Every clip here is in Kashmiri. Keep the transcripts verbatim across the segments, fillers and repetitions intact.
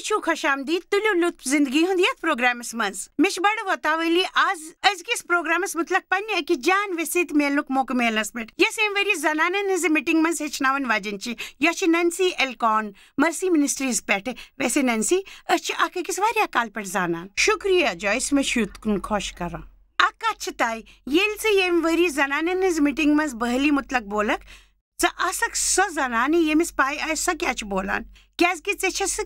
چھُو خۄش آمدید، تُلِو لطف زندگی ہُنٛد یتھ پروگرامس منٛز۔ مےٚ چھِ بڑٕ وۄتاوٲلی آز أزکِس پروگرامس مُتعلق پننہِ أکِس جان ویسے تہِ میلنُک موقعہٕ میلنس پٮ۪ٹھ، یۄس ییٚمہِ ؤری زنانن ہٕنٛزِ میٹنگ منٛز ہیٚچھناوٕنۍ وجن چھِ۔ یۄس چھِ نینسی ایلکان، مرسی منسٹریز پٮ۪ٹھٕ۔ ویسے نینسی، أسۍ چھِ اکھ أکِس واریاہ کالہٕ پٮ۪ٹھ زانان۔ شُکریہ جویس، مےٚ چھُ یُتھ کُن خۄش کران۔ اکھ کتھ چھِ طے، ییٚلہِ ژٕ ییٚمہِ ؤری زنانن ہٕنٛزِ میٹنگ منٛز بحٲلی مُتعلق بولکھ، ژٕ آسکھ سۄ زنانہٕ ییٚمِس پاے آسہِ سۄ کیٛاہ چھِ بولان، کیٛازِکہِ ژےٚ چھےٚ سُہ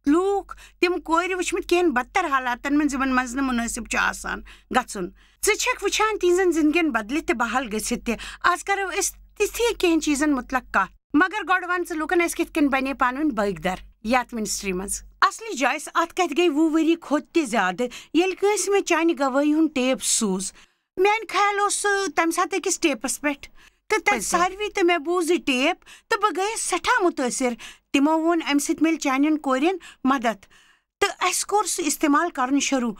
لوٗکھ، تِم کورِ وٕچھمٕتۍ کینٛہہ بدتر حالاتن منٛز، یِمن منٛز نہٕ مُنٲسِب چھُ آسان گژھُن۔ ژٕ چھکھ وٕچھان تِہنٛزن زندگین بدلِتھ تہٕ بحال گٔژھِتھ تہِ۔ آز کرو أسۍ تِتھی کینٛہہ چیٖزن مُتعلق کتھ۔ مگر گۄڈٕ ون ژٕ لوٗکن، أسۍ کِتھ کٔنۍ بنے پانہٕ ؤنۍ بٲگۍ در یتھ منسٹری منٛز؟ اصلی جویس، اتھ کتھِ گٔے وُہ ؤری کھۄتہٕ تہِ زیادٕ، ییٚلہِ کٲنٛسہِ مےٚ چانہِ گوٲہی ہُنٛد ٹیپ سوٗز۔ میانہِ خیال اوس سُہ تمہِ ساتہٕ أکِس ٹیپس پٮ۪ٹھ، تہٕ تتہِ پٔزۍ پٲٹھۍ۔ ساروی تہٕ مےٚ بوٗز یہِ ٹیپ، تہٕ بہٕ گٔیس سٮ۪ٹھاہ مُتٲثر۔ تِمو ووٚن، امہِ سۭتۍ میلہِ چانٮ۪ن کورٮ۪ن مدد، تہٕ اسہِ کوٚر سُہ استعمال کرُن شروع۔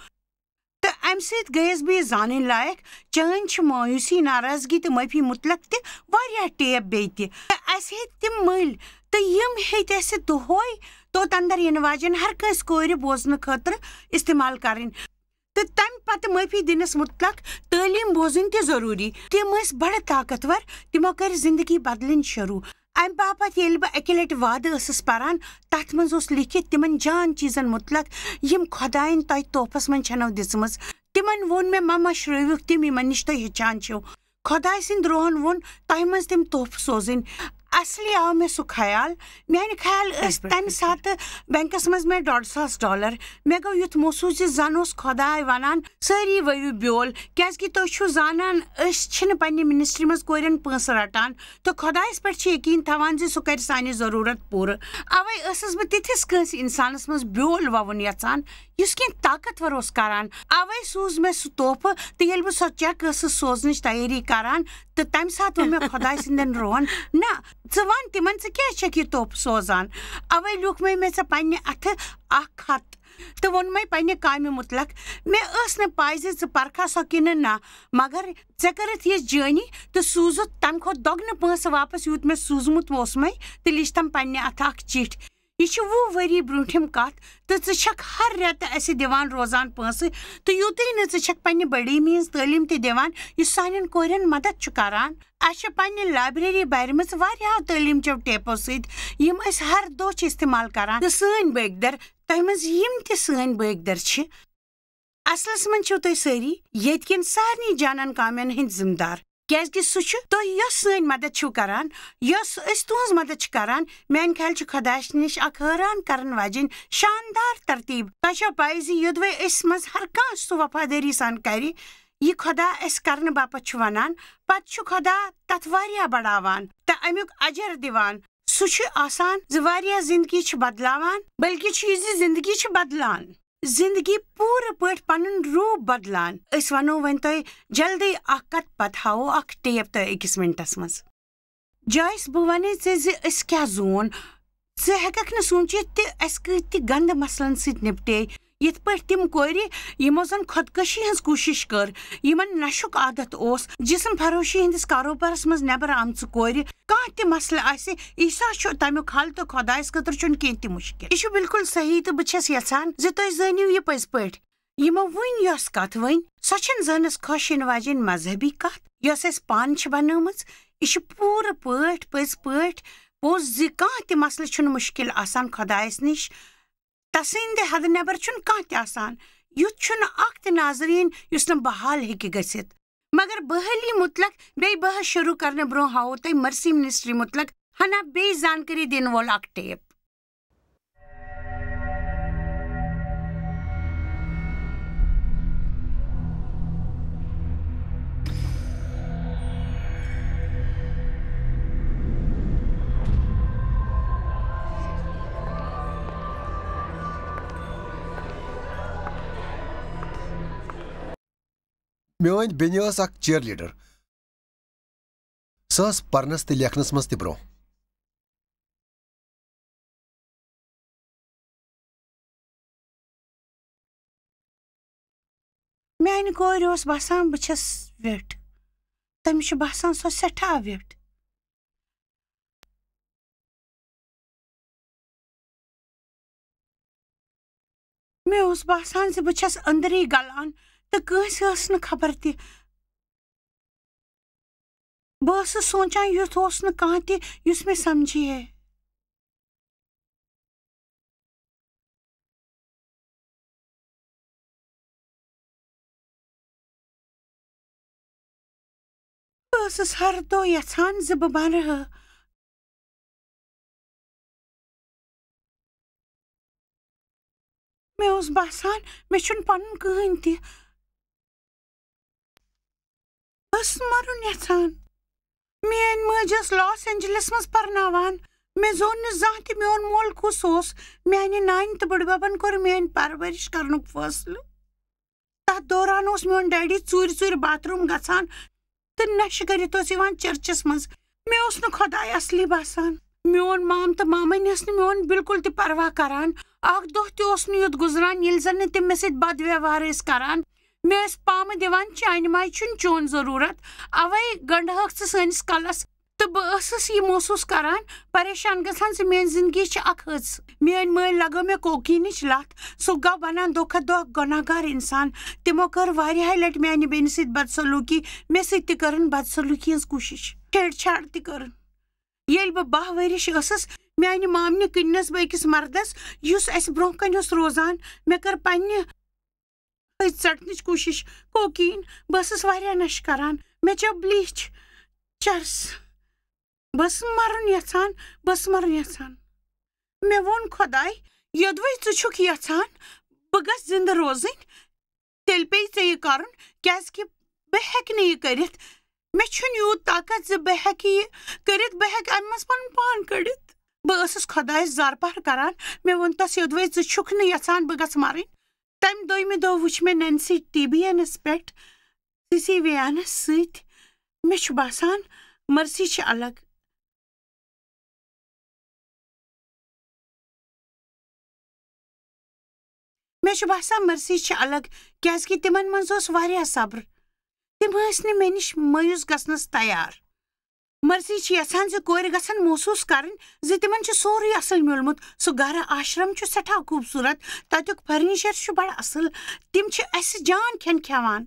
تہٕ امہِ سۭتۍ گٔیس بہٕ یہِ زانٕنۍ لایق، چٲنۍ چھِ مایوسی، ناراضگی تہٕ معٲفی مُتعلق تہِ واریاہ ٹیپ بیٚیہِ تہِ۔ تہٕ اسہِ ہیٚتۍ تِم مٔلۍ، تہٕ یِم ہیٚتۍ اسہِ دۄہے توٚت اندر یِنہٕ واجٮ۪ن ہر کٲنٛسہِ کورِ بوزنہٕ خٲطرٕ استعمال کرٕنۍ۔ تہٕ تمہِ پتہٕ معٲفی دِنس مُتعلق تعلیٖم بوزٕنۍ تہِ ضروٗری۔ تِم ٲسۍ بڑٕ طاقتور، تِمو کٔرۍ زندگی بدلٕنۍ شروٗع۔ امہِ باپتھ ییٚلہِ بہٕ اکہِ لٹہِ وعدٕ ٲسٕس پران، تتھ منٛز اوس لیکھِتھ تِمن جان چیٖزن مُتعلق، یِم خۄداین تۄہہِ تحفس منٛز چھنو دِژمٕژ۔ تِمن ووٚن مےٚ، مہ مشرٲوِکھ تِم، یِمن نِش تُہۍ ہیٚچھان چھِو۔ خۄداے سٕنٛدۍ روحن ووٚن تۄہہِ منٛز تِم تحفہٕ سوزٕنۍ۔ اصلی آو مےٚ سُہ خیال۔ میانہِ خیال ٲسۍ تمہِ ساتہٕ بینکس منٛز مےٚ ڈۄڈ ساس ڈالر۔ مےٚ گوٚو یُتھ محسوٗس زِ زن اوس خۄداے ونان، سٲری ؤوِو بیول، کیازِ کہِ تُہۍ چھِو زانان أسۍ چھِنہٕ پننہِ منسٹری منٛز کورٮ۪ن پونٛسہٕ رٹان، تہٕ خۄدایس پٮ۪ٹھ چھِ یقین تھاوان زِ سُہ کرِ سانہِ ضروٗرت پوٗرٕ۔ اوے ٲسٕس بہٕ تِتھِس کٲنٛسہِ انسانس منٛز بیول ووُن یژھان، یُس کینٛہہ طاقتور اوس کران۔ اوے سوٗز مےٚ سُہ تحفہٕ، تہٕ ییٚلہِ بہٕ سۄ چیک ٲسٕس سوزنٕچ تیٲری کران، تہٕ تمہِ ساتہٕ ووٚن مےٚ خۄداے سٕنٛدٮ۪ن روحن، نہ، ژٕ وَن تِمن، ژٕ کیٛازِ چھَکھ یہِ تحفہٕ سوزان؟ اوے لیوٗکھ مےٚ، مےٚ ژےٚ پننہِ اَتھٕ اکھ خط تہٕ ووٚن مےٚ پننہِ کامہِ مُتعلق۔ مےٚ ٲس نہٕ پاے زِ ژٕ پرکھا سۄ کِنہٕ نہ، مگر ژےٚ کٔرٕتھ یہِ جٲنی تہٕ سوٗزُتھ تمہِ کھۄتہٕ دۄگنہٕ پونٛسہٕ واپس، یوٗت مےٚ سوٗزمُت اوس مےٚ، تہٕ لیٖچھ تم پننہِ اَتھٕ اکھ چِٹھۍ۔ یہِ چھِ وُہ ؤری برٛونٛٹھِم کتھ، تہٕ ژٕ چھکھ ہر رٮ۪تہٕ اسہِ دِوان روزان پونٛسہٕ، تہٕ یوٗتٕے نہٕ ژٕ چھکھ پننہِ بڑی میٲنۍ تعلیٖم تہِ دِوان، یُس سانٮ۪ن کورٮ۪ن مدد چھُ کران۔ اسہِ چھِ پننہِ لائبریری بارِ منٛز واریاہو تعلیٖم چیو ٹیپو سۭتۍ، یِم أسۍ ہر دۄہ چھِ استعمال کران، تہٕ سٲنۍ بٲگۍ در، تۄہہِ منٛز یِم تہِ سٲنۍ بٲگۍ در چھِ، اصلس منٛز چھِو تُہۍ سٲری ییٚتہِ کٮ۪ن سارنٕے جانن کامٮ۪ن ہٕنٛدۍ ذمہٕ دار، کیازِ کہِ سُہ چھُ تُہۍ یۄس سٲنۍ مدد چھِو کران، یۄس أسۍ تُہنٛز مدد چھِ کران۔ میانہِ خیال چھِ خۄدایس نِش اکھ حٲران کرن واجیٚنۍ شاندار ترتیب۔ تۄہہِ چھو پَے زِ یوٚدوَے أسۍ منٛز ہر کانٛہہ سُہ وفادٲری سان کرِ، یہِ خۄدا اَسہِ کرنہٕ باپتھ چھُ وَنان، پتہٕ چھُ خۄدا تَتھ واریاہ بڑاوان تہٕ اَمیُک اجر دِوان۔ سُہ چھُ آسان زِ واریاہ زندگی چھِ بدلاوان، بلکہِ چھُ یہِ زِ زندگی چھِ بدلان۔ زندگی پوٗرٕ پٲٹھۍ پنُن روٗپ بدلان۔ أسۍ وَنو وۄنۍ تۄہہِ جلدی اکھ کتھ، پتہٕ ہاوو اکھ ٹیپ تۄہہِ أکِس منٹس منٛز۔ جویس، بہٕ وَنے ژےٚ زِ أسۍ کیٛاہ زون۔ ژٕ ہٮ۪ککھ نہٕ سوٗنٛچِتھ تہِ اَسہِ کۭتۍ تہِ گنٛدٕ مسلن سۭتۍ نِپٹے، یِتھ پٲٹھۍ تِم کورِ، یِمو زن خۄدکشی ہٕنٛز کوٗشش کٔر، یِمن نشُک عادت اوس، جسم فروشی ہٕنٛدِس کاروبارس منٛز نٮ۪بر آمژٕ کورِ، کانٛہہ تہِ مسلہٕ آسہِ، عیسیٰ چھُ تمیُک حل تہٕ خۄدایس خٲطرٕ چھُنہٕ کینٛہہ تہِ مُشکل۔ یہِ چھُ بالکل صحیح تہٕ بہٕ چھَس یژھان زِ تُہۍ زٲنِو یہِ پٔزۍ پٲٹھۍ۔ یِمو وٕنۍ یۄس کتھ ؤنۍ، سۄ چھَنہٕ زٲنَس خۄش یِنہٕ واجیٚنۍ مذہبی کتھ، یۄس اَسہِ پانہٕ چھِ بنٲومٕژ۔ یہِ چھُ پوٗرٕ پٲٹھۍ، پٔزۍ پٲٹھۍ پوٚز زِ کانٛہہ تہِ مسلہٕ چھُنہٕ مُشکل آسان خۄدایس نِش۔ تسٕنٛدِ حدٕ نٮ۪بر چھُنہٕ کانٛہہ تہِ آسان۔ یُتھ چھُنہٕ اکھ تہِ ناظریٖن یُس نہٕ بحال ہیٚکہِ گٔژھِتھ۔ مگر بحٲلی مُتلق بیٚیہِ بحث شروع کرنہٕ برٛونٛہہ ہاوو تۄہہِ مرسی منسٹری مُتلق ہنا بیٚیہِ زانکٲری دِنہٕ وول اکھ ٹیپ۔ میٲنۍ بیٚنہِ ٲس اکھ چیئر لیڈر۔ سۄ ٲس پرنس تہٕ لیکھنس منٛز تہِ برونٛہہ۔ میانہِ کورِ اوس باسان بہٕ چھَس ویٚٹھ۔ تٔمِس چھُ باسان سۄ سٮ۪ٹھاہ ویٚٹھ۔ مےٚ اوس باسان زِ بہٕ چھَس أنٛدرٕے گلان تہٕ کٲنٛسہِ ٲس نہٕ خبر تہِ۔ بہٕ ٲسٕس سونٛچان، یُتھ اوس نہٕ کانٛہہ تہِ یُس مےٚ سمجھی ہے۔ بہٕ ٲسٕس ہر دۄہ یژھان زِ بہٕ بنہٕ ہا۔ مےٚ اوس باسان، مےٚ چھُنہٕ پنُن کٕہٕنۍ تہِ۔ بہٕ ٲسٕس مرُن یژھان۔ میٲنۍ مٲج ٲس لاس اینجلس منٛز پرناوان۔ مےٚ زون نہٕ زانٛہہ تہِ میون مول کُس اوس۔ میانہِ نانہِ تہٕ بٕڈببن کوٚر میٲنۍ پرورش کرنُک فٲصلہٕ۔ تتھ دوران اوس میون ڈیڈی ژوٗرِ ژوٗرِ باتھ روٗم گژھان تہٕ نشہٕ کٔرِتھ اوس یِوان چرچس منٛز۔ مےٚ اوس نہٕ خۄداے اصلی باسان۔ میون مام تہٕ مامن ٲس نہٕ میون بالکل تہِ پرواہ کران۔ اکھ دۄہ تہِ اوس نہٕ یُتھ گُزران، ییٚلہِ زن نہٕ تِم مےٚ سۭتۍ بد ویوہار ٲسۍ کران۔ مےٚ ٲسۍ پامہٕ دِوان، "چانہِ ماجہِ چھُنہٕ چون ضروٗرت، اوے گنڈہٲکھ ژٕ سٲنِس کلس۔" تہٕ بہٕ ٲسٕس یہِ محسوٗس کران، پریشان گژھان زِ میٲنۍ زندگی چھِ اکھ حٲدثہٕ۔ میٲنۍ مٲلۍ لگٲو مےٚ کوکینٕچ لتھ۔ سُہ گوٚو بنان دۄہ کھۄتہٕ دۄہ گۄناہ گار انسان۔ تِمو کٔر واریاہہِ لٹہِ میانہِ بیٚنہِ سۭتۍ بدسلوٗکی، مےٚ سۭتۍ تہِ کٔرٕن بدسلوٗکی ہٕنٛز کوٗشش، چھیڑ چھاڑ تہِ کٔرٕن۔ ییٚلہِ بہٕ باہ ؤرِش ٲسٕس، میانہِ مامنہِ کٕننس بہٕ أکِس مردس، یُس اسہِ برونٛہہ کنہِ اوس روزان۔ مےٚ کٔر پننہِ أتھۍ ژٹنٕچ کوٗشِش۔ کوکین، بہٕ ٲسٕس واریاہ نشہٕ کران۔ مےٚ چیوٚو بلیٖچ، چرس۔ بہٕ ٲسٕس مرُن یژھان، بہٕ ٲسٕس مرُن یژھان۔ مےٚ ووٚن، "خۄداے، یوٚدوَے ژٕ چھُکھ یژھان بہٕ گژھٕ زِندٕ روزٕنۍ، تیٚلہِ پیٚیہِ ژےٚ یہِ کرُن، کیازِ کہِ بہٕ ہیٚکہٕ نہٕ یہِ کٔرِتھ۔ مےٚ چھُنہٕ یوٗت طاقت زِ بہٕ ہیٚکہٕ یہِ کٔرِتھ، بہٕ ہیٚکہٕ امہِ منٛز پنُن پان کٔڑِتھ۔" بہٕ ٲسٕس خۄدایس زارپار کران۔ مےٚ ووٚن تس، "یوٚدوَے ژٕ چھُکھ نہٕ یژھان بہٕ گژھٕ مرٕنۍ۔" تمہِ دوٚیمہِ دۄہ وُچھ مےٚ نینسی ٹی بی اینس پٮ۪ٹھ سی سی وی اینس سۭتۍ۔ مےٚ چھُ باسان، مرسی چھِ الگ۔ مےٚ چھُ باسان، مرسی چھِ الگ، کیازِ کہِ تِمن منٛز اوس واریاہ صبر۔ تِم ٲسۍ نہٕ مےٚ نِش مایوس گژھنس تیار۔ مرسی چھِ یژھان زِ کورِ گژھن محسوس کرٕنۍ زِ تِمن چھُ سورُے اصل میوٗلمُت۔ سُہ گرٕ آشرم چھُ سٮ۪ٹھاہ خوٗبصوٗرت۔ تتیُک فرنیچر چھُ بڑٕ اصل۔ تِم چھِ اسہِ جان کھٮ۪ن کھٮ۪وان۔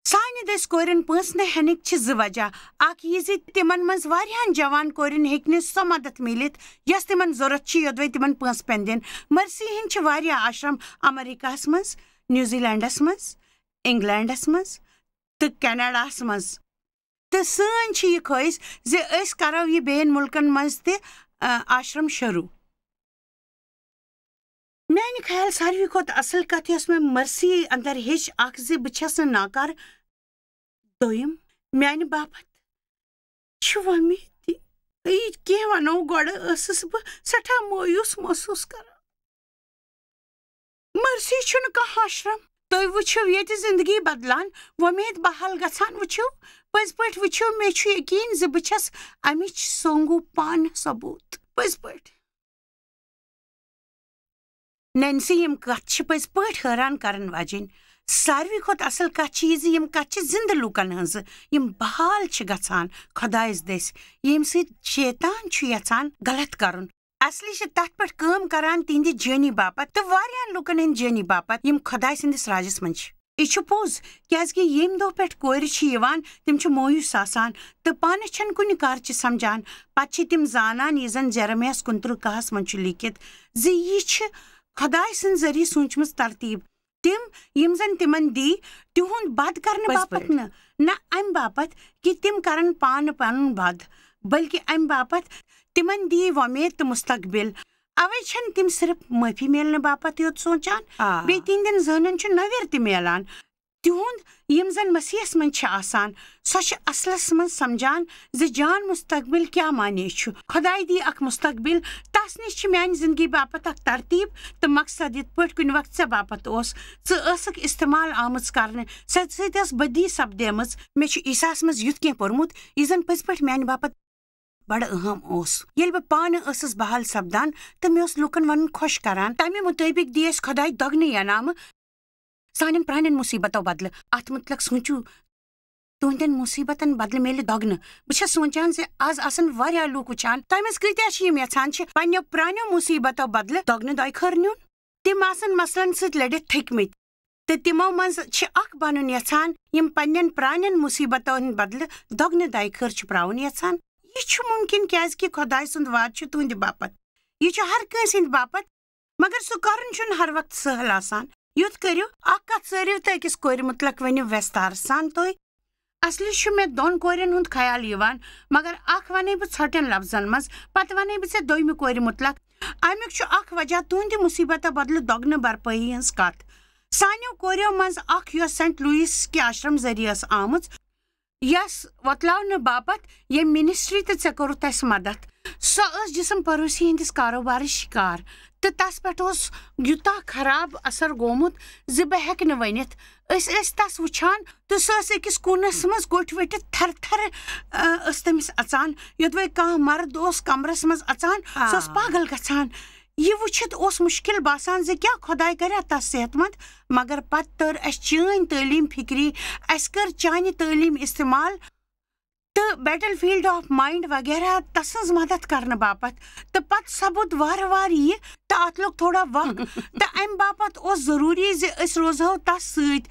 سانہِ دٔسۍ کورٮ۪ن پونٛسہٕ نہٕ ہٮ۪نٕکۍ چھِ زٕ وجہ۔ اکھ یہِ زِ تِمن منٛز واریاہن جوان کورٮ۪ن ہیٚکہِ نہٕ سۄ مدد میٖلِتھ، یۄس تِمن ضروٗرت چھِ، یوٚدوَے تِمن پونٛسہٕ پٮ۪ن دِنۍ۔ مرسی ہٕنٛدۍ چھِ واریاہ آشرم امریکہس منٛز، نیوزی لینڈس منٛز، انگلینڈس منٛز تہٕ کینیڈاہس منٛز۔ تہٕ سٲنۍ چھِ یہِ خٲہِش زِ أسۍ کرو یہِ بیٚین مُلکن منٛز تہِ، آ، آشرم شروٗع۔ میانہِ خیال ساروی کھۄتہٕ اصل کتھ یۄس مےٚ مرسی اندر ہیٚچھ، اکھ زِ بہٕ چھس نہٕ ناکار۔ دوٚیِم، میانہِ باپتھ چھِ وۄمید تہِ۔ یہِ کینٛہہ ونو گۄڈٕ، ٲسٕس بہٕ سٮ۪ٹھاہ مایوس محسوس کران۔ مرسی چھُنہٕ کانٛہہ آشرم۔ تُہۍ وٕچھِو ییٚتہِ زندگی بدلان، وۄمید بحال گژھان وٕچھِو۔ پٔزۍ پٲٹھۍ وٕچھِو، مےٚ چھُ یقیٖن زِ بہٕ چھَس اَمِچ سونگو پانہٕ ثبوٗت۔ پٔزۍ پٲٹھۍ۔ نینسی، یِم کتھ چھِ پٔزۍ پٲٹھۍ حٲران کرن واجیٚنۍ۔ ساروی کھۄتہٕ اصل کتھ چھِ یہِ زِ یِم کتھ چھِ زندٕ لوٗکن ہٕنٛزٕ، یِم بحال چھِ گژھان خۄدایس دٔسۍ، ییٚمہِ سۭتۍ شیطان چھُ یژھان غلط کرُن۔ اصلی چھِ تتھ پٮ۪ٹھ کٲم کران تِہنٛدِ جٲنی باپتھ تہٕ واریاہن لوٗکن ہٕنٛدِ جٲنی باپتھ، یِم خۄداے سٕنٛدِس راجس منٛز چھِ۔ یہِ چھُ پوٚز، کیازِ کہِ ییٚمہِ دۄہ پٮ۪ٹھ کورِ چھِ یِوان، تِم چھِ مایوس آسان تہٕ پانس چھنہٕ کُنہِ کارچہِ سمجھان۔ پتہٕ چھِ تِم زانان، یہِ زن جرمیاہس کُنترٕہ کاہس منٛز چھُ لیٖکھِتھ زِ یہِ چھِ خۄداے سٕنٛدِ ذٔریعہٕ سوٗنچمٕژ ترتیٖب۔ تِم، یِم زن تِمن دی تِہُنٛد بد کرنہٕ پٔزۍ باپتھ پٲٹھۍ۔ نہٕ، نہ امہِ باپتھ کہِ تِم کرن پانہٕ پنُن بد، بلکہِ امہِ باپتھ تِمن دی وۄمید تہٕ مستقبل۔ اوے چھنہٕ تِم صرف معٲفی میلنہٕ باپتھ یوت سونچان، آ۔ بیٚیہِ تِہنٛدٮ۪ن ذہنن چھُ نویر تہِ میلان۔ تِہُنٛد، یِم زن مسیحس منٛز چھِ آسان، سۄ چھِ اصلس منٛز سمجھان زِ جان مستقبل کیٛاہ معنی چھُ۔ خۄداے دی اکھ مستقبل، تس نِش چھِ میانہِ زندگی باپتھ اکھ ترتیٖب تہٕ مقصد، یِتھ پٲٹھۍ کُنہِ وقتہٕ ژےٚ باپتھ اوس۔ ژٕ ٲسٕکھ استعمال آمٕژ کرنہٕ، سۄ سۭتۍ ٲس بدی سپدیمٕژ۔ مےٚ چھُ عیسیٰ ہس منٛز یُتھ کینٛہہ پوٚرمُت، یہِ زن پٔزۍ پٲٹھۍ میانہِ باپتھ بڑٕ اہم اوس۔ ییٚلہِ بہٕ پانہٕ ٲسٕس بحال سپدان تہٕ مےٚ اوس لوٗکن ونُن خۄش کران، تمہِ مُطٲبِق دِیہِ اَسہِ خۄداے دۄگنہٕ انعامہٕ سانٮ۪ن پرٛانٮ۪ن مُصیٖبتو بدلہٕ۔ اتھ مُتعلق سوٗنٛچِو، تُہنٛدٮ۪ن مُصیٖبتن بدلہٕ میلہِ دۄگنہٕ۔ بہٕ چھَس سونٛچان زِ از آسن واریاہ لوٗکھ وٕچھان، تۄہہِ منٛز کۭتیاہ چھِ یِم یژھان چھِ پننٮ۪و پرٛانٮ۪و مُصیٖبتو بدلہٕ دۄگنہٕ دۄیہِ خٲر نیُن؟ تِم آسن مسلن سۭتۍ لٔڑِتھ تھٔکۍ مٕتۍ، تہٕ تِمو منٛز چھِ اکھ بنُن یژھان، یِم پننٮ۪ن پرانٮ۪ن مُصیبتن ہٕنٛدِ بدلہٕ دۄگنہٕ دایہِ خٲر چھِ پراوُن یژھان۔ یہِ چھُ مُمکِن، کیازِ کہِ خۄداے سُنٛد وعدٕ چھُ تُہنٛدِ باپتھ۔ یہِ چھُ ہر کٲنٛسہِ ہٕنٛدِ باپتھ، مگر سُہ کرُن چھُنہٕ ہر وقتہٕ سہل آسان۔ یُتھ کٔرِو، اکھ کتھ ژٲرِو تہٕ أکِس کورِ مُتلق ؤنِو وٮ۪ستار سان تُہۍ۔ اصلی چھُ مےٚ دۄن کورٮ۪ن ہُنٛد خیال یِوان، مگر اکھ ونے بہٕ ژھۄٹٮ۪ن لفظن منٛز، پتہٕ ونے بہٕ ژےٚ دوٚیمہِ کورِ مُتلق۔ امیُک چھُ اکھ وجہ، تُہنٛدِ مُصیبتہٕ بدلہٕ دۄگنہٕ بھرپٲیی ہٕنٛز کتھ۔ سانیو کوریو منٛز اکھ، یۄس سینٹ لوئس کہِ آشرم ذٔریعہٕ ٲس آمٕژ، یس وۄتلاونہٕ باپتھ ییٚمہِ منسٹری تہٕ ژےٚ کوٚرُتھ اسہِ مدد، سۄ ٲس جسم پروسی ہٕنٛدِس کاروبارس شکار، تہٕ تس پٮ۪ٹھ اوس یوٗتاہ خراب اثر گوٚمُت زِ بہٕ ہیٚکہٕ نہٕ ؤنِتھ۔ أسۍ ٲسۍ تس وٕچھان، تہٕ سۄ ٲس أکِس کوٗنس منٛز کوٚٹھۍ ؤٹِتھ تھرٕ تھرٕ، آ، ٲس تٔمِس اژان۔ یوٚدوَے کانٛہہ مرد اوس کمرس منٛز اژان، سۄ ٲس آ۔ پاگل گژھان۔ یہِ وٕچھِتھ اوس مُشکِل باسان زِ کیٛاہ خۄداے کرِ تس صحت مند، مگر پتہٕ تٔر اسہِ چٲنۍ تعلیٖم فِکری، اسہِ کٔر چانہِ تعلیٖم استعمال، تہٕ بیٹل فیلڈ آف مائنڈ وغیرہ تسٕنٛز مدد کرنہٕ باپتھ۔ تہٕ پتہٕ سپُد وارٕ وارٕ یہِ، تہٕ اتھ لوٚگ تھوڑا وق۔ تہٕ امہِ باپتھ اوس ضروٗری زِ أسۍ روزہو تس سۭتۍ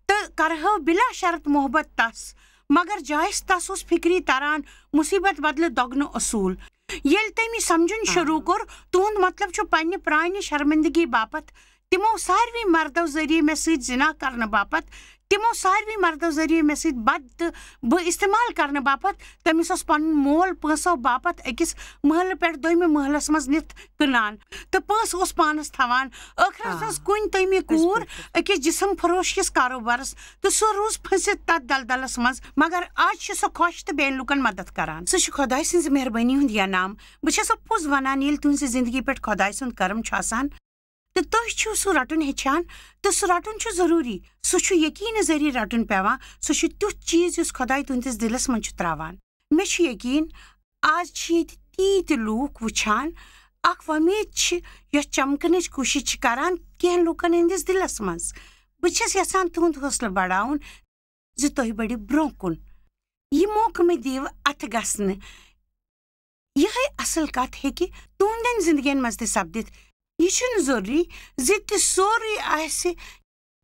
تہٕ کرہو بلا شرط محبت تس۔ مگر جایس تس اوس فِکری تران مُصیبت بدلہٕ دۄگنہٕ اصوٗل۔ ییٚلہِ تٔمۍ یہِ سمجھُن آ۔ شروٗع کوٚر، تُہُنٛد مطلب چھُ پننہِ پرانہِ شرمندگی باپتھ، تِمو ساروٕے مردو ذٔریعہٕ مےٚ سۭتۍ زنا کرنہٕ باپتھ، تِمو ساروٕے مردو ذٔریعہٕ مےٚ سۭتۍ بد تہٕ بہٕ استعمال کرنہٕ باپتھ، تٔمِس اوس پنُن مول پونٛسو باپتھ أکِس محلہٕ پٮ۪ٹھ دوٚیمہِ محلس منٛز نِتھ کٕنان، تہٕ پونٛسہٕ اوس پانس تھاوان۔ ٲخرس آ۔ ٲس کُنہِ تٔمۍ یہِ أسۍ کوٗر پٲٹھۍ۔ أکِس جسم فروش کِس کاروبارس، تہٕ سۄ روٗز پھٔسِتھ تتھ دلدلس منٛز۔ مگر آز چھِ سۄ خۄش تہٕ بیٚین لوٗکن مدد کران۔ سُہ چھُ خۄداے سٕنٛزِ مہربٲنی ہُنٛد ینام۔ بہٕ چھَسو پوٚز ونان، ییٚلہِ تُہنٛزِ زندگی پٮ۪ٹھ خۄداے سُنٛد کرم چھُ آسان، تہٕ تُہۍ چھِو سُہ رَٹُن ہیٚچھان، تہٕ سُہ رَٹُن چھُ ضروٗری۔ سُہ چھُ یقیٖنہٕ ذٔریعہٕ رَٹُن پٮ۪وان۔ سُہ چھُ تیُتھ چیٖز یُس خۄداے تُہنٛدِس دِلَس منٛز چھُ ترٛاوان۔ مےٚ چھُ یقیٖن، آز چھِ ییٚتہِ تیٖتۍ لوٗکھ وٕچھان، اکھ وۄمید چھِ، یۄس چمکنٕچ کوٗشِش چھِ کران کینٛہہ لوٗکَن ہٕنٛدِس دِلَس منٛز۔ بہٕ چھَس یَژھان تُہُنٛد حوصلہٕ بڑاوُن زِ تُہۍ بٔڑِو برٛونٛہہ کُن۔ یہِ موقعہٕ مہٕ دِیِو اَتھٕ گژھنہٕ۔ یِہے اصل کتھ ہیٚکہِ تُہنٛدٮ۪ن زندگین منٛز تہِ سپدِتھ۔ یہِ چھُنہٕ ضروٗری زِ تہِ سورُے آسہِ،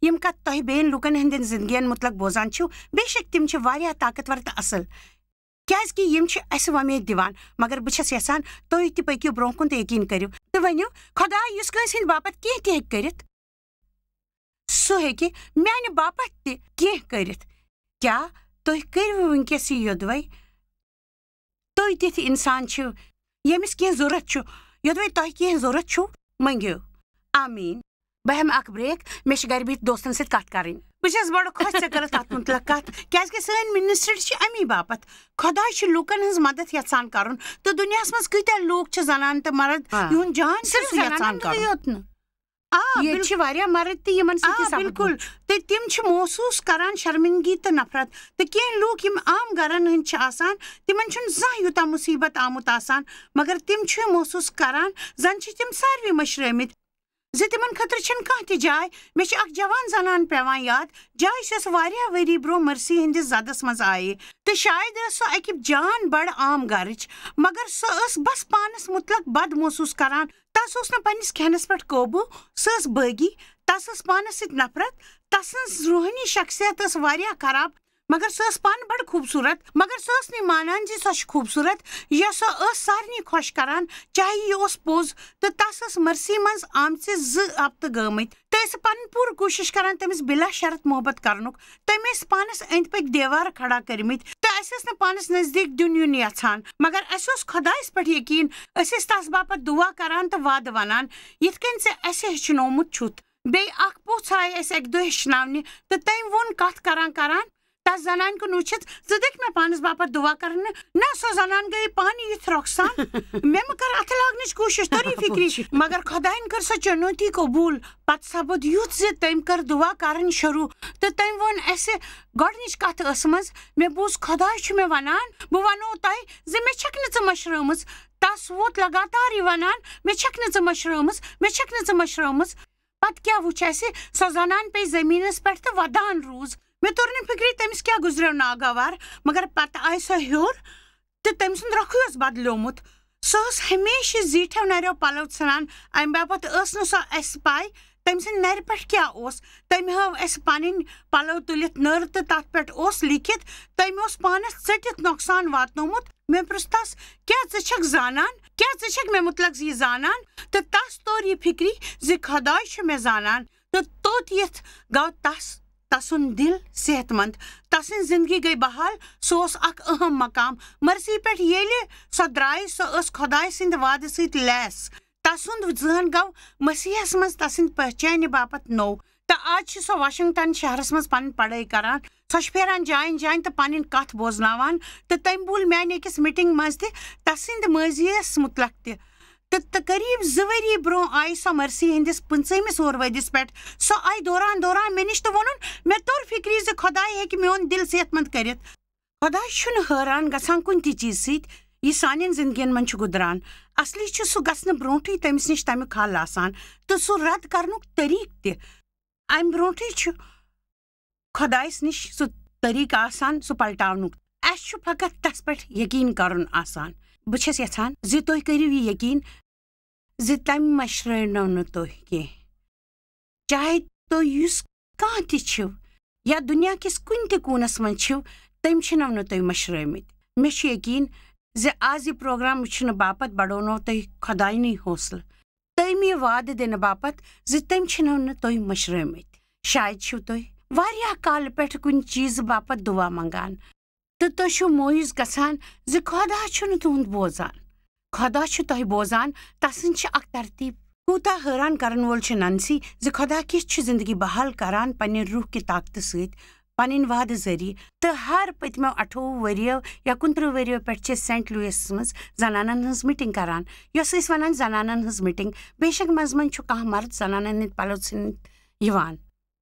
یِم کتھ تۄہہِ بیٚین لوٗکن ہٕنٛدٮ۪ن زندگین مُتلق بوزان چھِو۔ بے شک تِم چھِ واریاہ طاقتور تہٕ اصل، کیازِ کہِ یِم چھِ اسہِ وۄمید دِوان۔ مگر بہٕ چھَس یژھان تُہۍ تہِ پٔکِو برٛونٛہہ کُن تہٕ یقیٖن کٔرِو تہٕ ؤنِو، خۄداے یُس کٲنٛسہِ ہٕنٛدِ باپتھ کینٛہہ تہِ ہیٚکہِ کٔرِتھ، سُہ ہیٚکہِ میانہِ باپتھ تہِ کینٛہہ کٔرِتھ۔ کیٛاہ تُہۍ کٔرِو وٕنکیٚس یہِ یوٚدوَے؟ تُہۍ تِتھۍ اِنسان چھِو، ییٚمِس کینٛہہ ضوٚرَتھ چھُ، یوٚدوَے تۄہہِ کینٛہہ ضوٚرَتھ چھُو، مٔنٛگِو۔ آمیٖن۔ بہٕ ہٮ۪مہٕ اکھ break، مےٚ چھِ گرِ بِہِتھ دوستن سۭتۍ کتھ کرٕنۍ۔ بہٕ چھَس بڑٕ خۄش ژےٚ کٔرٕتھ اتھ مُتعلق کتھ، کیازِ کہِ سٲنۍ ministry چھِ امی باپتھ۔ خۄداے چھُ لوٗکن ہٕنٛز مدد یژھان کرُن، تہٕ دُنیاہس منٛز کۭتیاہ لوٗکھ چھِ زنان تہٕ مرد، آ۔ یِہُنٛد جان چھُ صرف سُہ یژھان زنانن کرُن۔ یوت نہٕ۔ آ، یِم بِل-، چھِ واریاہ مرد تہِ یِمن سۭتۍ آ، یہِ سپُد بِلکُل۔ گوٚو۔ تہٕ تِم چھِ محسوٗس کران شرمندگی تہٕ نفرت۔ تہٕ کینٛہہ لوٗکھ یِم عام گرن ہٕنٛدۍ چھِ آسان، تِمن چھُنہٕ زانٛہہ یوٗتاہ مُصیبت آمُت آسان، مگر تِم چھِ محسوٗس کران زن چھِ تِم ساروٕے مٔشرٲومٕتۍ، زِ تِمن خٲطرٕ چھَنہٕ کانٛہہ تہِ جاے۔ مےٚ چھِ اکھ جوان زنان پٮ۪وان یاد، جاے یۄس واریاہ ؤری برٛونٛہہ مرسی ہٕنٛدِس زدس منٛز آیہِ، تہٕ شاید ٲس سۄ اکہِ جان بڑٕ عام گرٕچ، مگر سۄ ٲس بس پانس مُتعلق بد محسوٗس کران۔ تس اوس نہٕ پننِس کھٮ۪نس پٮ۪ٹھ قوبوٗ، سۄ ٲس بٲغی، تس ٲس پانس سۭتۍ نفرت، تسٕنٛز روحٲنی شخصیت ٲس واریاہ خراب، مگر سۄ ٲس پانہٕ بڑٕ خوٗبصوٗرت، مگر سۄ ٲس نہٕ مانان زِ سۄ چھِ خوٗبصوٗرت، یا سۄ ٲس سارنٕے خۄش کران، چاہے یہِ اوس پوٚز۔ تہٕ تس ٲس مرسی منٛز آمژِ زٕ ہفتہٕ گٲمٕتۍ، تہٕ ٲسۍ پنٕنۍ پوٗرٕ کوٗشِش کران تٔمِس بِلا شرط محبت کرنُک۔ تٔمۍ ٲسۍ پانس أنٛدۍ پٔکۍ دیوار کھڑا کٔرمٕتۍ، تہٕ اسہِ ٲس نہٕ پانس نزدیٖک دیُن یُن یژھان، مگر اسہِ اوس خۄدایس پٮ۪ٹھ یقیٖن۔ أسۍ ٲسۍ تس باپتھ دُعا کران تہٕ وعدٕ ونان، یِتھ کٔنۍ ژےٚ اسہِ ہیٚچھنومُت چھُتھ۔ بیٚیہِ اکھ پوٚژھ آیہِ اسہِ اکہِ دۄہ ہیٚچھناونہِ، تہٕ تٔمۍ ووٚن کتھ کران کران، تس زنانہِ کُن وٕچھِتھ، ژٕ دِکھ مےٚ پانس باپتھ دُعا کرنہٕ؟ نہ، سۄ زنان گٔیے پانہٕ یِتھ رۄخسان۔ مےٚ مہ کر اتھٕ لاگنٕچ کوٗشش، توٚر یہِ فِکرِ۔ مگر خۄداین کٔر سۄ چُنوتی قبوٗل۔ پتہٕ سپُد یُتھ زِ تٔمۍ کٔر دُعا کرٕنۍ شروٗع، تہٕ تٔمۍ ووٚن اسہِ گۄڈٕنِچ کتھ ٲسمٕژ، مےٚ بوٗز خۄداے چھُ مےٚ ونان، بہٕ ونو تۄہہِ زِ مےٚ چھکھ نہٕ ژٕ مٔشرٲومٕژ۔ تس ووت لگاتار یہِ ونان، مےٚ چھکھ نہٕ ژٕ مٔشرٲومٕژ، مےٚ چھکھ نہٕ ژٕ مٔشرٲومٕژ۔ پتہٕ کیٛاہ وُچھ اسہِ؟ سۄ زنان پیٚیہِ زٔمیٖنس پٮ۪ٹھ تہٕ ودان روٗز۔ مےٚ توٚر نہٕ فِکرِ تٔمِس کیٛاہ گُزریو ناگوار، مگر پتہٕ آیہِ سۄ ہیوٚر تہٕ تٔمۍ سُنٛد رۄخٕے اوس بدلیومُت۔ سۄ ٲس ہمیشہِ زیٖٹھیو نریو پلو ژھٕنان۔ امہِ باپتھ ٲس نہٕ سۄ اسہِ پاے تٔمۍ سٕنٛدِ نرِ پٮ۪ٹھ کیٛاہ اوس۔ تٔمۍ ہٲو اسہِ پنٕنۍ پلو تُلِتھ نٔر تہٕ تتھ پٮ۪ٹھ اوس لیکھِتھ، تٔمۍ اوس پانس ژٔٹِتھ نۄقصان واتنومُت۔ مےٚ پرُژھ تس، کیٛاہ ژٕ چھکھ زانان؟ کیٛاہ ژٕ چھکھ مےٚ مُتلق یہِ زانان؟ تہٕ تس توٚر یہِ فِکرِ زِ خۄداے چھُ مےٚ زانان۔ تہٕ توٚت یِتھ گوٚو تس، تسُنٛد دِل صحت مند۔ تسٕنٛز زندگی گٔے بحال۔ سُہ اوس اکھ اہم مقام۔ مرسی پٮ۪ٹھ ییٚلہِ سۄ درٛاے، سۄ ٲس خۄداے سٕنٛدِ وعدٕ سۭتۍ لیس۔ تسُنٛد ذہن گوٚو مسیحس منٛز تسٕنٛدِ پہچانہِ باپتھ نوٚو۔ تہٕ آز چھِ سۄ واشنگٹن شہرس منٛز پنٕنۍ پڑھٲے کران۔ سۄ چھِ پھیران جاین جاین تہٕ پنٕنۍ کتھ بوزناوان۔ تہٕ تٔمۍ بوٗل میانہِ أکِس میٹنگ منٛز تہِ تسٕنٛدِ مٲضی یس مُتلق تہِ۔ تہٕ، تہٕ قریب زٕ ؤری برونٛہہ آیہِ سۄ مرسی ہٕنٛدِس پٕنٛژٕہمِس وُہُر ؤدِس پٮ۪ٹھ۔ سۄ آیہِ دوران دوران مےٚ نِش تہٕ ووٚنُن، مےٚ توٚر فِکرِ زِ خۄداے ہیٚکہِ میون دِل صحت مند کٔرِتھ۔ خۄداے چھُنہٕ حٲران گژھان کُنہِ تہِ چیٖزٕ سۭتۍ، یہِ سانٮ۪ن زندگین منٛز چھُ گُدران۔ اصلی چھُ سُہ گژھنہٕ برونٛٹھٕے تٔمِس نِش تَمیُک حل آسان تہٕ سُہ رد کرنُک طریٖقہٕ تہِ۔ امہِ برونٛٹھٕے چھُ خۄدایس نِش سُہ طریٖقہٕ آسان، سُہ پلٹاونُک۔ اسہِ چھُ فقط تس پٮ۪ٹھ یقیٖن کرُن آسان۔ بہٕ چھَس یژھان زِ تُہۍ کٔرِو یہِ یقیٖن زِ تٔمۍ مٔشرٲونو نہٕ تُہۍ کینٛہہ۔ چاہے تُہۍ یُس کانٛہہ تہِ چھِو یا دُنیا کِس کُنہِ تہِ کوٗنس منٛز چھِو، تٔمۍ چھِنو نہٕ تُہۍ مٔشرٲومٕتۍ۔ مےٚ چھُ یقیٖن زِ آز یہِ پروگرام وٕچھنہٕ باپتھ بڑونو تۄہہِ خۄداینٕے حوصلہٕ، تٔمۍ یہِ وعدٕ دِنہٕ باپتھ زِ تٔمۍ چھِنو نہٕ تُہۍ مٔشرٲومٕتۍ۔ شاید چھِو تُہۍ واریاہ کالہٕ پٮ۪ٹھ کُنہِ چیٖزٕ باپتھ دُعا منٛگان تہٕ تُہۍ چھِو مویوٗس گژھان زِ خۄدا چھُنہٕ تُہُنٛد بوزان۔ خۄدا چھُ تۄہہِ بوزان، تسٕنٛز چھِ اکھ ترتیٖب۔ کوٗتاہ حٲران کرن وول چھُ ننسی زِ خۄدا کِتھ چھُ زندگی بحال کران پننہِ روح کہِ طاقتہٕ سۭتۍ، پنٕنۍ وعدٕ ذٔریعہٕ۔ تہٕ ہر پٔتمیو اَٹھووُہ ؤرِیو یا کُنترٕہ ؤرِیو پٮ۪ٹھ چھِ سینٹ لوئسس منٛز زنانن ہٕنٛز میٹنگ کران، یۄس أسۍ ونان زنانن ہٕنٛز میٹنگ۔ بے شک منٛزٕ منٛزٕ چھُ کانٛہہ مرد زنانن ہٕنٛدۍ پلو ژھٕنِتھ یِوان۔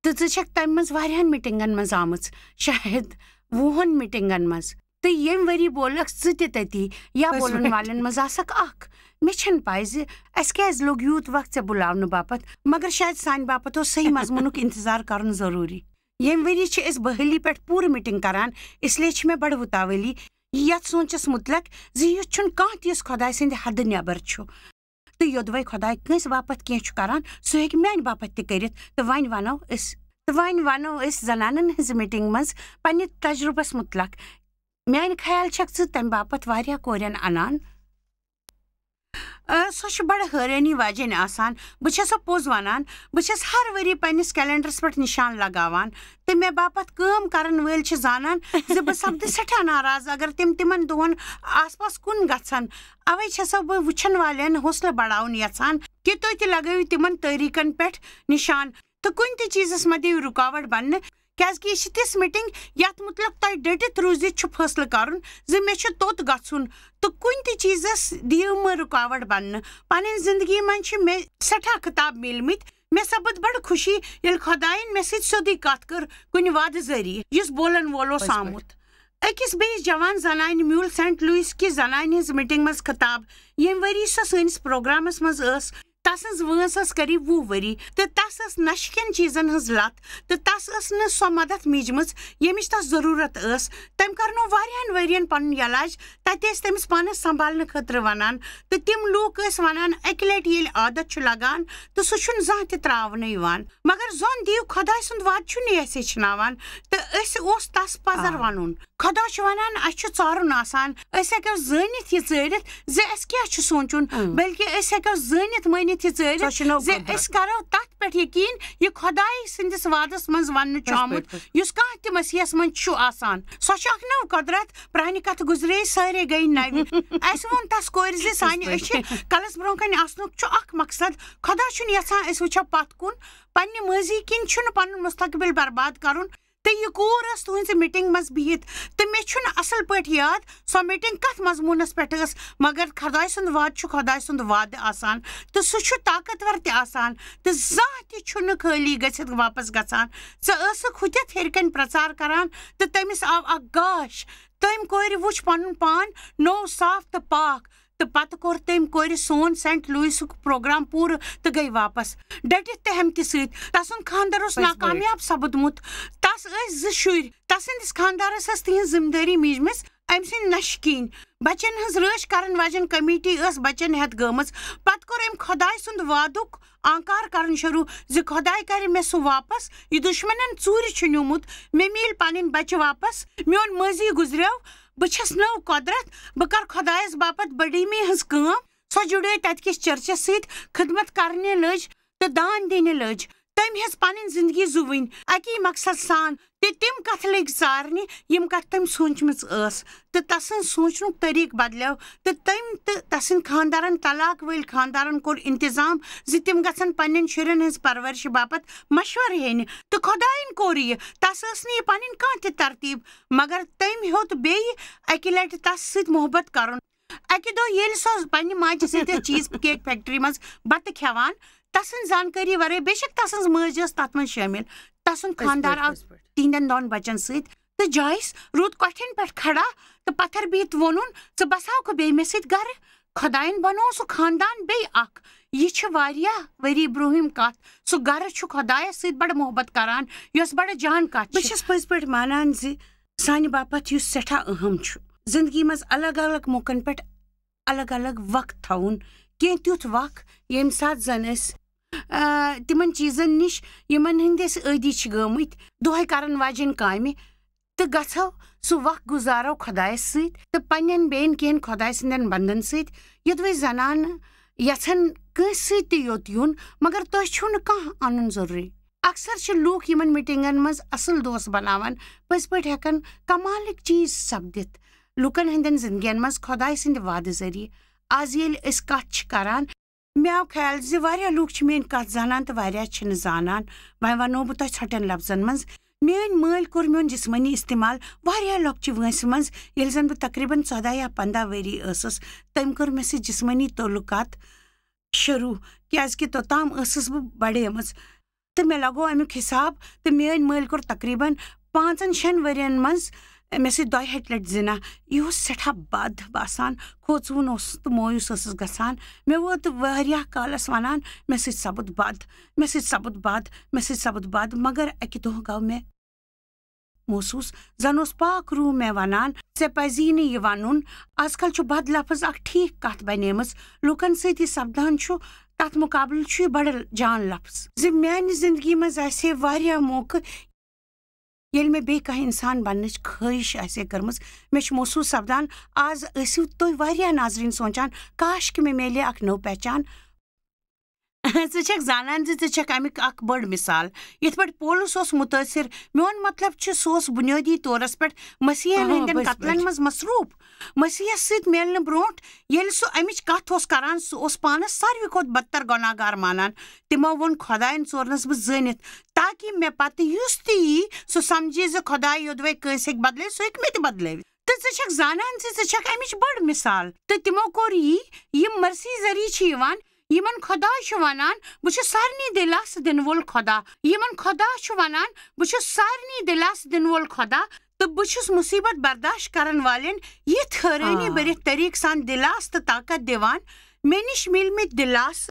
تہٕ ژٕ چھکھ تمہِ منٛز واریاہن میٹنگن منٛز آمٕژ، شاید وُہن میٹنگن منٛز۔ تہٕ ییٚمہِ ؤری بولکھ ژٕ تہِ تٔتی یا أسۍ بولن وٲتۍ۔ والٮ۪ن منٛز آسکھ اکھ۔ مےٚ چھنہٕ پاے زِ اسہِ کیازِ لوٚگ یوٗت وقت ژےٚ بُلاونہٕ باپتھ، مگر شاید سانہِ باپتھ اوس صحیح مضموٗنُک انتظار کرُن ضروٗری۔ ییٚمہِ ؤری چھِ أسۍ بحٲلی پٮ۪ٹھ پوٗرٕ میٹنگ کران، اس لیے چھِ مےٚ بڑٕ وُتاوٲلی یتھ سونچس مُتلق زِ یُتھ چھُنہٕ کانٛہہ تہِ یُس خۄداے سٕنٛدِ حدٕ نٮ۪بر چھُ۔ تہٕ یوٚدوَے خۄداے کٲنٛسہِ باپتھ کینٛہہ چھُ کران، سُہ ہیٚکہِ میانہِ باپتھ تہِ کٔرِتھ۔ تہٕ وۄنۍ ونو أسۍ، تہٕ وۄنۍ ونو أسۍ زنانن ہٕنٛزِ میٹنگ منٛز پننہِ تجرُبس مُتلق۔ میانہِ خیال چھکھ ژٕ تمہِ باپتھ واریاہ کورٮ۪ن انان۔ آ، سۄ چھِ بڑٕ حٲرٲنی واجیٚنۍ آسان۔ بہٕ چھسو پوٚز ونان، بہٕ چھس ہر ؤری پننِس کیلنڈرس پٮ۪ٹھ نشان لگاوان، تہٕ مےٚ باپتھ کٲم کرن وٲلۍ چھِ زانان زِ بہٕ سپدٕ سٮ۪ٹھاہ ناراض اگر تِم تِمن دۄہن آس پاس کُن گژھن۔ اوے چھسو بہٕ وٕچھن والٮ۪ن حوصلہٕ بڑاوُن یژھان کہِ تُہۍ تہِ لگٲیِو تِمن تٲریٖخن پٮ۪ٹھ نشان تہٕ کُنہِ تہِ چیٖزس مہ دِیِو رُکاوٹ بننہٕ، کیازِ کہِ یہِ چھِ تِژھ میٹنگ یتھ مُتلق تۄہہِ ڈٔٹِتھ روٗزِتھ چھُ فٲصلہٕ کرُن زِ مےٚ چھُ توٚت گژھُن، تہٕ کُنہِ تہِ چیٖزس دِیِو مہٕ رُکاوٹ بننہٕ۔ پنٕنۍ زندگی منٛز چھِ مےٚ سٮ۪ٹھاہ خطاب میٖلمٕتۍ۔ مےٚ سپٕد بڑٕ خوشی ییٚلہِ خۄدایَن مےٚ سۭتۍ سیوٚدُے کتھ کٔر کُنہِ وعدٕ ذٔریعہٕ، یُس بولن وول اوس پٔزۍ پٲٹھۍ۔ آمُت۔ أکِس بیٚیِس جوان زنانہِ میوٗل سینٹ لوئس کہِ زنانہِ ہٕنٛز میٹنگ منٛز خطاب۔ ییٚمہِ ؤری سۄ سٲنِس پروگرامس منٛز ٲس، تسٕنٛز وٲنٛس ٲس قریب وُہ ؤری، تہٕ تس ٲس نشہِ کٮ۪ن چیٖزن ہٕنٛز لت، تہٕ تس ٲس نہٕ سۄ مدد میجمٕژ، ییٚمِچ تس ضروٗرت ٲس۔ تٔمۍ کرنوو واریاہن ؤرین پنُن علاج۔ تتہِ ٲسۍ تٔمِس پانس سنبھالنہٕ خٲطرٕ ونان، تہٕ تِم لوٗکھ ٲسۍ ونان، اکہِ لٹہِ ییٚلہِ عادت چھُ لگان، تہٕ سُہ چھُنہٕ زانٛہہ تہِ تراونہٕ یِوان۔ مگر زوٚن دِیِو، خۄداے سُنٛد وعدٕ چھُنہٕ اَسہِ ہیٚچھناوان، تہٕ أسۍ اوس تس پزر آ۔ ونُن۔ خۄدا چھُ ونان، اَسہِ چھُ ژارُن آسان۔ أسۍ ہٮ۪کو زٲنِتھ یہِ ژٲرِتھ زِ اَسہِ کیٛاہ چھُ سونٛچُن، اۭں۔ بلکہِ أسۍ ہٮ۪کو زٲنِتھ مٲنِتھ یہِ ژٲرِتھ سۄ چھِ نٔو زِ قۄدرت۔ أسۍ کرو تَتھ پٮ۪ٹھ یقیٖن، یہِ خۄدایہِ سٕنٛدِس وعدس منٛز وننہٕ چھُ پٔزۍ آمُت، پٲٹھۍ۔ یُس کانٛہہ تہِ مسیحس منٛز چھُ آسان۔ سۄ چھِ اکھ نٔو قۄدرت۔ پرٛانہِ کتھٕ گُزرے، سٲرے گٔے نوِ۔ اَسہِ ووٚن تس کورِ زِ سانہِ پٔزۍ أچھِ پٲٹھۍ۔ کلس برونٛہہ کنہِ آسنُک چھُ اکھ مقصد۔ خۄدا چھُنہٕ یژھان أسۍ وٕچھو پتھ کُن۔ پننہِ مٲضی کِنۍ چھُنہٕ پنُن مستقبل برباد کرُن۔ تہٕ یہِ کوٗر ٲس تُہنٛزِ میٹنگ منٛز بِہِتھ، تہٕ مےٚ چھُنہٕ اصل پٲٹھۍ یاد سۄ میٹنگ کتھ مضموٗنس پٮ۪ٹھ ٲس، مگر خۄداے سُنٛد وعدٕ چھُ خۄداے سُنٛد وعدٕ آسان، تہٕ سُہ چھُ طاقتور تہِ آسان، تہٕ زانٛہہ تہِ چھُنہٕ خٲلی گٔژھِتھ واپس گژھان۔ ژٕ ٲسٕکھ ہُتٮ۪تھ ہیٚرِ کنہِ پرٛچار کران، تہٕ تٔمِس آو اکھ گاش۔ تٔمۍ کورِ وُچھ پنُن پان نوٚو، صاف تہٕ پاک۔ تہٕ پتہٕ کوٚر تٔمۍ کورِ سون سینٹ لوئسُک پروگرام پوٗرٕ تہٕ گٔے واپس ڈٔٹِتھ تہٕ ہمتہِ سۭتۍ۔ تسُنٛد خانٛدر اوس پٔزۍ پٲٹھۍ۔ ناکامیاب سپُدمُت۔ تس ٲسۍ زٕ شُرۍ۔ تسٕنٛدِس خانٛدارس ٲس تِہنٛز ذمہٕ دٲری میٖجمٕژ۔ أمۍ سٕنٛدۍ نشہِ کِنۍ۔ بچن ہٕنٛز رٲچھ کرن واجٮ۪ن کمیٹی ٲس بچن ہٮ۪تھ گٔمٕژ۔ پتہٕ کوٚر أمۍ خۄداے سُنٛد وعدُک آنکار کرُن شروع زِ خۄداے کرِ مےٚ سُہ واپس، یہِ دُشمنن ژوٗرِ چھُ نیوٗمُت۔ مےٚ میلۍ پنٕنۍ بچہِ واپس۔ میون مٲضی گُزریو۔ بہٕ چھَس نٔو قۄدرت۔ بہٕ کرٕ خۄدایس باپتھ بڑیمی ہٕنٛز کٲم۔ سۄ جُڑے تتہِ کِس چرچس سۭتۍ، خدمت کرنہِ لٔج تہٕ دان دِنہِ لٔج۔ تٔمۍ ہیٚژ پنٕنۍ زندگی زُوٕنۍ اکی مقصد سان، تہٕ تِم کتھٕ لٔگۍ ژارنہِ، یِم کتھٕ تٔمۍ سوٗنچمٕژ ٲس۔ تہٕ تسٕنٛز سوٗنچنُک طریٖقہٕ بدلیو، تہٕ تٔمۍ تہٕ تسٕنٛدۍ خانٛدارن، طلاق وٲلۍ خانٛدارن، کوٚر انتظام زِ تِم گژھن پننٮ۪ن شُرٮ۪ن ہٕنٛز پرورشہِ باپتھ مشورٕ ہینہِ۔ تہٕ خۄدایَن کوٚر یہِ۔ تس ٲس نہٕ یہِ پنٕنۍ کانٛہہ تہِ ترتیٖب، مگر تٔمۍ ہیوٚت بیٚیہِ اکہِ لٹہِ تس سۭتۍ محبت کرُن۔ اکہِ دۄہ ییٚلہِ سۄ پننہِ ماجہِ سۭتۍ ٲس چیز کیک فیکٹری منٛز بتہٕ کھٮ۪وان، تسٕنٛز زانکٲری ورٲے، بے شک تسٕنٛز مٲج ٲس تتھ منٛز شٲمِل، تسُنٛد خانٛدار آو تِہنٛدٮ۪ن دۄن بچن سۭتۍ، تہٕ جویس روٗد کۄٹھٮ۪ن پٮ۪ٹھ کھڑا تہٕ پتھر بِہِتھ ووٚنُن، "ژٕ بساوکھٕ بیٚیہِ مےٚ سۭتۍ گرٕ؟" خۄدایَن بنوو سُہ خاندان بیٚیہِ اکھ۔ یہِ چھِ واریاہ ؤری برونٛہِم کتھ۔ سُہ گرٕ چھُ خۄدایس سۭتۍ بڑٕ محبت کران، یۄس بڑٕ جان کتھ بہٕ چھِ۔ چھَس پٔزۍ پٲٹھۍ مانان زِ سانہِ باپتھ یُس سٮ۪ٹھاہ اہم چھُ۔ زندگی منٛز الگ الگ موقعن پٮ۪ٹھ الگ الگ وقت تھاوُن، کینٛہہ تیُتھ وق، ییٚمہِ ساتہٕ زن أسۍ، آ، تِمن چیٖزن نِش، یِمن ہٕنٛدۍ أسۍ عٲدی چھِ گٔمٕتۍ، دۄہے کرن واجٮ۪ن کامہِ، تہٕ گژھو سُہ وق گُزارو خۄدایس سۭتۍ تہٕ پننٮ۪ن بیٚین کینٛہن خۄداے سٕنٛدٮ۪ن بندن سۭتۍ، یوٚدوَے زنانہٕ یژھن کٲنٛسہِ سۭتۍ تہِ یوٚت یُن، مگر تۄہہِ چھُو نہٕ کانٛہہ انُن ضروٗری۔ اکثر چھِ لوٗکھ یِمن میٹنگن منٛز اصل دوست بناوان، پٔزۍ پٲٹھۍ ہٮ۪کن کمالٕکۍ چیٖز سپدِتھ لوٗکن ہٕنٛدٮ۪ن زندگین منٛز خۄداے سٕنٛدِ وعدٕ ذٔریعہٕ۔ از ییٚلہِ أسۍ کتھ چھِ کران، مےٚ آو خیال زِ واریاہ لوٗکھ چھِ میٲنۍ کتھ زانان تہٕ واریاہ چھِنہٕ زانان۔ وۄنۍ ونو بہٕ تۄہہِ ژھۄٹٮ۪ن لفظن منٛز، میٲنۍ مٲلۍ کوٚر میون جسمٲنی استعمال واریاہ لۄکچہِ وٲنٛسہِ منٛز، ییٚلہِ زن بہٕ تقریباً ژۄداہ یا پنٛداہ ؤری ٲسٕس۔ تٔمۍ کوٚر مےٚ سۭتۍ جسمٲنی تعلقات شروع، کیازِ کہِ توٚتام ٲسٕس بہٕ بڑیمٕژ۔ تہٕ مےٚ لگوو امیُک حساب، تہٕ میٲنۍ مٲلۍ کوٚر تقریباً پانٛژن شٮ۪ن ؤرین منٛز مےٚ سۭتۍ دۄیہِ ہٹہِ لٹہِ زنا۔ یہِ اوس سٮ۪ٹھاہ بد باسان، کھوژوُن اوس تہٕ مویوٗس ٲسٕس گژھان۔ مےٚ ووت واریاہ کالس ونان، "مےٚ سۭتۍ سپُد بد، مےٚ سۭتۍ سپُد بد، مےٚ سۭتۍ سپُد بد"، مگر اکہِ دۄہ گوٚو مےٚ محسوٗس، زن اوس پاک روح مےٚ ونان، "ژےٚ پزی نہٕ یہِ ونُن، از کل چھُ بد لفظ اکھ ٹھیک کتھ بنیمٕژ، لوٗکن سۭتۍ یہِ سپدان چھُ، تتھ مقابلہٕ چھُ یہِ بڑٕ جان لفظ"۔ زِ میانہِ زندگی منٛز آسہِ ہے واریاہ موقعہٕ، ییٚلہِ مےٚ بیٚیہِ کانٛہہ انسان بننٕچ خٲہِش آسہِ ہے کٔرمٕژ۔ مےٚ چھُ محسوٗس سپدان، از ٲسِو تُہۍ واریاہ ناظریٖن سونٛچان، "کاش کہِ مےٚ میلہِ ہے اکھ نٔو پہچان۔" ژٕ چھکھ زانان زِ ژٕ چھکھ امیُک اکھ بٔڑ مثال۔ یِتھ پٲٹھۍ پولس اوس مُتٲثر، میون مطلب چھُ، سُہ اوس بُنیٲدی طورس پٮ۪ٹھ مسیحن آ، ہٕنٛدٮ۪ن پٔزۍ قتلن پٲٹھۍ۔ منٛز مصروٗف۔ مسیحس سۭتۍ میلنہٕ برونٛٹھ ییٚلہِ سُہ امِچ کتھ اوس کران، سُہ اوس پانس ساروی کھۄتہٕ بدتر گۄناہ گار مانان۔ تِمو ووٚن، "خۄداین ژورنس بہٕ زٲنِتھ، تاکہ مےٚ پتہٕ یُس تہِ یی، سُہ سمجھِ زِ خۄداے یوٚدوے کٲنٛسہِ ہیٚکہِ بدلٲوِتھ، سُہ ہیٚکہِ مےٚ تہِ بدلٲوِتھ۔ تہٕ ژٕ چھکھ زانان زِ ژٕ چھکھ امِچ بٔڑ مثال۔" تہٕ تِمو کوٚر یی، یِم مرثی ذٔریعہٕ چھِ یِوان، یِمن خۄدا چھُ ونان، "بہٕ چھُس سارنٕے دِلاسہٕ دِنہٕ وول خۄدا۔" یِمن خۄدا چھُ ونان، "بہٕ چھُس سارنٕے دِلاسہٕ دِنہٕ وول خۄدا، تہٕ بہٕ چھُس مُصیبت برداشت کرن والٮ۪ن یِتھ حٲرٲنی آ۔ بٔرِتھ طریٖقہٕ سان دِلاسہٕ تہٕ طاقت دِوان۔" مےٚ نِش مِلمٕتۍ دِلاسہٕ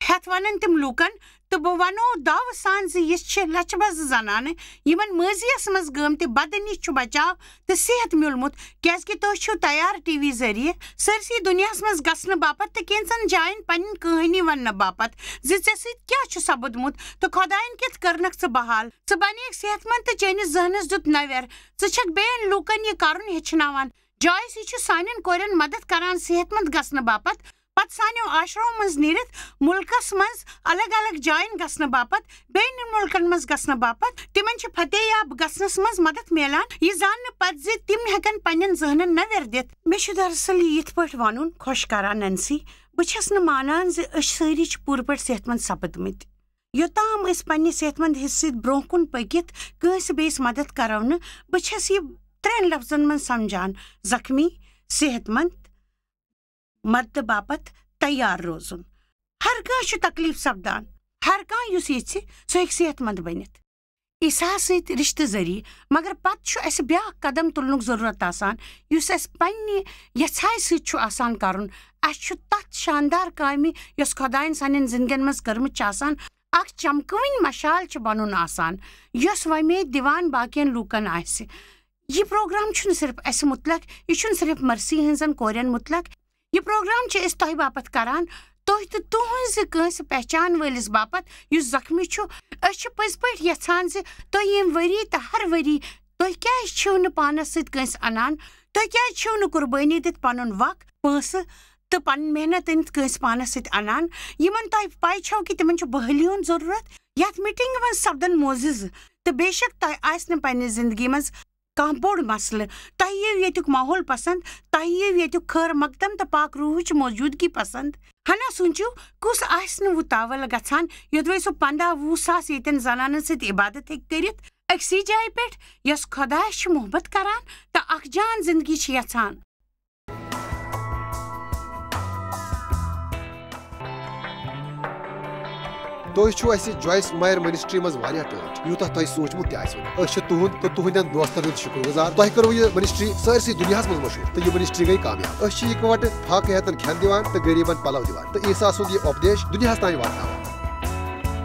ہٮ۪تھ ونن تِم لوٗکن، تہٕ بہٕ ونو دعوٕ سان زِ یہِ چھِ لچھِ بزٕ زنانہٕ، یِمن مٲضیس منٛز گٲمتہِ بدٕ نِش چھُ بچاو تہٕ صحت میوٗلمُت، کیازِ کہِ تُہۍ چھِو تیار ٹی وی ذٔریعہٕ سٲرسٕے دُنیاہس منٛز گژھنہٕ باپتھ تہٕ کینٛژن جاین پنٕنۍ کہانی وننہٕ باپتھ زِ ژےٚ سۭتۍ کیٛاہ چھُ سپُدمُت تہٕ خۄداین کِتھ کٔرنکھ ژٕ بحال۔ ژٕ بنیکھ صحت مند تہٕ چٲنِس ذہنس دیُت نویر۔ ژٕ چھکھ بیٚین لوٗکن یہِ کرُن ہیٚچھناوان۔ جویس، یہِ چھُ سانٮ۪ن کورٮ۪ن مدد کران صحت مند گژھنہٕ باپتھ، پتہٕ سانیو عاشرو منٛز نیٖرِتھ مُلکس منٛز الگ الگ جاین گژھنہٕ باپتھ، بیٚین مُلکن منٛز گژھنہٕ باپتھ۔ تِمن چھِ فتح یاب گژھنس منٛز مدد میلان، یہِ زاننہٕ پتہٕ زِ تِم ہٮ۪کن پننٮ۪ن ذہنن نویر دِتھ۔ مےٚ چھُ دراصل یہِ یِتھ پٲٹھۍ ونُن خۄش کران، نینسی۔ بہٕ چھَس نہٕ مانان زِ أسۍ سٲری چھِ پوٗرٕ پٲٹھۍ صحت مند سپٕدمٕتۍ۔ یوٚتام أسۍ پننہِ صحت مند حصہٕ سۭتۍ برونٛہہ کُن پٔکِتھ کٲنٛسہِ بیٚیِس مدد کرو نہٕ، بہٕ چھَس یہِ ترٛٮ۪ن لفظن منٛز سمجھان، زخمی، صحت مند، مددٕ باپتھ تیار روزُن۔ ہر کٲنٛسہِ چھُ تکلیف سپدان، ہر کانٛہہ یُس یژھِ، سُہ ہیٚکہِ صحت مند بٔنِتھ۔ عیسیٰ سۭتۍ رشتہٕ ذٔریعہٕ، مگر پتہٕ چھُ اسہِ بیاکھ قدم تُلنُک ضروٗرت آسان، یُس اسہِ پننہِ یژھایہِ سۭتۍ چھُ آسان کرُن۔ اسہِ چھُ تتھ شاندار کامہِ، یۄس خۄداین سانٮ۪ن زندگین منٛز کٔرمٕژ چھِ آسان، اکھ چمکوٕنۍ مشال چھِ بنُن آسان، یۄس وۄمید دِوان باقین لوٗکن آسہِ۔ یہِ پروگرام چھُنہٕ صرف اسہِ متعلق، یہِ چھُنہٕ صرف مرثی ہٕنٛزن کورٮ۪ن متعلق۔ یہِ پروگرام چھِ أسۍ تۄہہِ باپتھ کران، تُہۍ تہٕ تُہٕنٛزِ کٲنٛسہِ پہچان وٲلِس باپتھ یُس زخمی چھُ۔ أسۍ چھِ پٔزۍ پٲٹھۍ یژھان زِ تُہۍ ییٚمہِ ؤری تہٕ ہر ؤری تُہۍ کیازِ چھِو نہٕ پانس سۭتۍ کٲنٛسہِ انان؟ تُہۍ کیازِ چھِو نہٕ قربٲنی دِتھ پنُن وقت، پونٛسہٕ تہٕ پنٕنۍ محنت أنِتھ کٲنٛسہِ پانس سۭتۍ انان، یِمن تۄہہِ پاے چھو کہِ تِمن چھُ بحٲلی ہُنٛد ضروٗرت؟ یتھ میٹنگہِ منٛز سپدن معزز، تہٕ بے شک تۄہہِ آسہِ نہٕ پننہِ زندگی منٛز کانٛہہ بوٚڑ مسلہٕ۔ تۄہہِ یِیو ییٚتیُک ماحول پسند، تۄہہِ یِیو ییٚتیُک خٲر مقدم تہٕ پاک روحٕچ موجودگی پسند۔ ہنا سوٗنٛچِو، کُس آسہِ نہٕ وُتاوَل گژھان، یوٚدوَے سُہ پنٛداہ وُہ ساس ییٚتٮ۪ن زنانن سۭتۍ عبادت ہیٚکہِ کٔرِتھ، أکسٕے جایہِ پٮ۪ٹھ، یۄس خۄدایَس چھِ محبت کران تہٕ اکھ جان زندگی چھِ یژھان۔ تُہۍ چھِو اَسہِ جویِس مایر منسٹری منٛز واریاہ ٹٲٹھۍ، یوٗتاہ تۄہہِ سوٗنٛچمُت تہِ آسِوٕ نہٕ۔ أسۍ چھِ تُہُنٛد تہٕ تُہٕنٛدٮ۪ن دوستن ہُنٛد شُکر گُزار۔ تۄہہِ کٔروٕ یہِ منسٹری سٲرسٕے دُنیاہَس منٛز مشہوٗر تہٕ یہِ منسٹری گٔے کامیاب۔ أسۍ چھِ اِکوَٹہٕ فاقہٕ ہیتن کھٮ۪ن دِوان تہٕ غریٖبن پلو دِوان تہٕ عیسیٰ سُنٛد یہِ اُپدیش دُنیاہَس تام واتناوان۔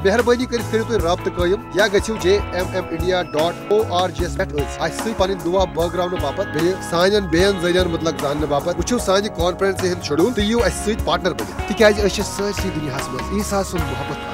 مہربٲنی کٔرِتھ کٔرِو تُہۍ رابطہٕ قٲیِم یا گٔژھِو J M M India dot O R G یَس پٮ۪ٹھ أتھۍ اَسہِ سۭتۍ پنٕنۍ دُعا بٲگراونہٕ باپتھ بیٚیہِ سانٮ۪ن بیٚین ذٔریعن مُتعلق زاننہٕ باپتھ۔ وٕچھِو سانہِ کانفرنسہِ ہُنٛد شیڈول تہٕ یِیِو اَسہِ سۭتۍ پارٹنر بٔنِتھ، تِکیازِ أسۍ چھِ سٲرسٕے دُنیاہَس منٛز عیسیٰ سُنٛد محبت